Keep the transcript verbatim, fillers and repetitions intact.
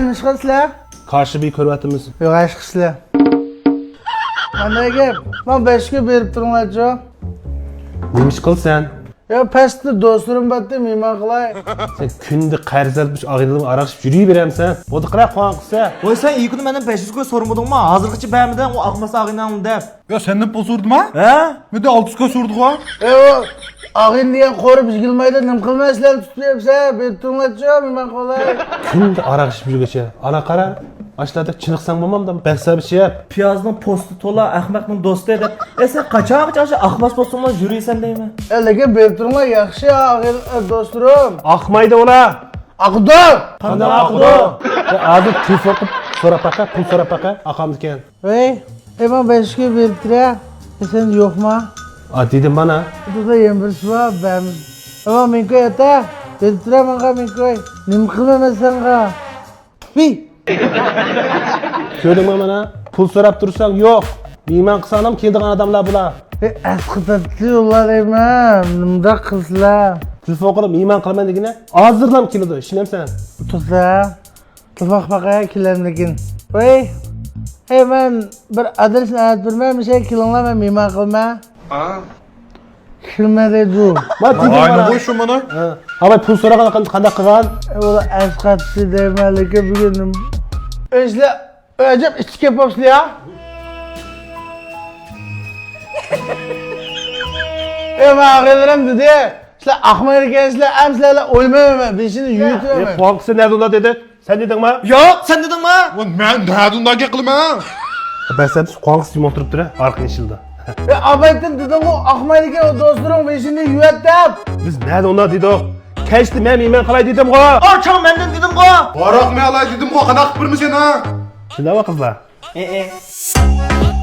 نېمە ئىش قىلىسىلەر؟ كاشىبى كۆرۈۋاتىمىز. يوق، ئىش قىلىسىلەر. قانداق گەپ؟ ماڭا بەش كۈن بېرىپ تۇرۇڭلارچۇ. نېمە ئىش قىلىسەن؟ يا، پەستە دوستلىرىم بارتى، مېھمان قىلاي. سەن كۈندە قەرز ئېلىپ، مۇشۇ ئاغىنىلىرىڭ ئاراقشىپ يۈرۈۋېرەمسەن؟ بولدى، قاراپ قويغان قىلسا. ۋاي، سەن ئىككى كۈن مەندىن بەش يۈز كوي سورىمىدىڭمۇ؟ ھازىرغىچە بەرمىدىڭ، ئۇ ئاقماس ئاغىنەڭنى دەپ. يا، سەندىن پۇل سورىدىم ھە؟ ھە؟ مەندىن ئالتە يۈز كوي سورىدىغۇ. ئەي، ئۇ ئاغىنە دېگەن قورۇپ يىگىرمە ئايدا نېمە قىلماي سىلەرنى تۇتۇپ يۈرسە، بېرىپ تۇرۇڭلارچۇ، مېھمان قىلاي. كۈندە ئاراقشىپ يۈرگۈچە، ئانا قارا. ئاشۇلاردا چېنىقساڭ بولمامدۇ؟ بەك سەۋىشىپ. پىيازنىڭ پوستى تولا، ئەخمەقنىڭ دوستى دەپ. ئە، سەن قاچانغىچە ئاشۇ ئاقماس پوستۇڭ بىلەن يۈرىسەن دەيمەن. ئە، لېكىن بېرىپ تۇرۇڭلار، ياخشى ئاغىل، ئە، دوستلىرىم. ئاقمايدۇ ئۇلار. ئاقىدۇ. قانداق ئاقىدۇ؟ ئە، ھازىر تېلېفون قىلىپ سوراپ باقە، پۇل سوراپ باقە، ئاقامدىكەن. ۋەي، ئەي، ماڭا بەش كوي بېرىپ تۇرە. ئە، سەن يوقما؟ ئا، دېدىم مانا. ئۇدا يەنە بىرسى بار، بەرمىدى. ئەي، ماڭا مىڭ كوي ئاتا، بېرىپ تۇرە ماڭا مىڭ كوي. نېمە قىلىمەن مەن ساڭا؟ ۋىي! كۆردۈڭمۇ مانا؟ پۇل سوراپ تۇرساڭ يوق. مېھمان قىلساڭلام كېلىدىغان ئادەملەر بۇلار. ئەي، ئەسقاتاتتى ئۇلار دەيمەن. نېمانداق قىلسىلەر؟ تېلېفون قىلىپ مېھمان قىلىمەن دېگىنە، ھازىرلام كېلىدۇ، ئىشىنەمسەن؟ توسا. تېلېفون قىلىپ باقاي، كېلەمدىكىن. ۋەي، ھەي، مەن بىر ئادرېسنى ئەۋەتىپ بېرىمەن، مۇشۇ يەرگە كېلىڭلار، مەن مېھمان قىلىمەن. ئا. كىرمە دەيدۇ. ما، تېگىن مانا. بۇ شۇ مانا. ھە. ھاۋاي، پۇل سوراغان قانداق قىلغان؟ ئۇلار ئەسقاتتى دەيمەن، لېكىن بۈگۈن ئۆزلە ئەجەب ئىچكەپ بوپسىلەر يا. ئەي، مانا ئاغىنىلىرىم دېدى، سىلەر ئاقمايدىكەنسىلەر، ئەمسىلەر ئويلىمايمەن، بېشىنى يۇيۇۋېتىمەن. قوڭقىسى نەدە ئۇلار دېدى؟ سەن دېدىڭما؟ ياق، سەن دېدىڭما؟ ۋە مەن نەدە ئۇنداق گەپ قىلىمەن؟ بەسەن قوڭقىسى يۇمۇپ تۇرۇپتۇ، ھاراق ئىچىلدى. ئەي، ئاۋايتىن دېدىڭغۇ، ئاقمايدىكەن ئۇ دوستلىرىڭ، بېشىنى يۇيۇۋەت دەپ. بىز نەدە ئۇنداق دېدۇق؟ كەچتە مەن مېھمان قىلاي دېدىمغۇ. ئاچاڭ مەندىن دېدىمغۇ. ھاراقنى ئالاي دېدىمغۇ، قانداق قىلىپ بېرىمىز يەنە؟ شۇنداقمۇ قىزلار؟ ئېئە.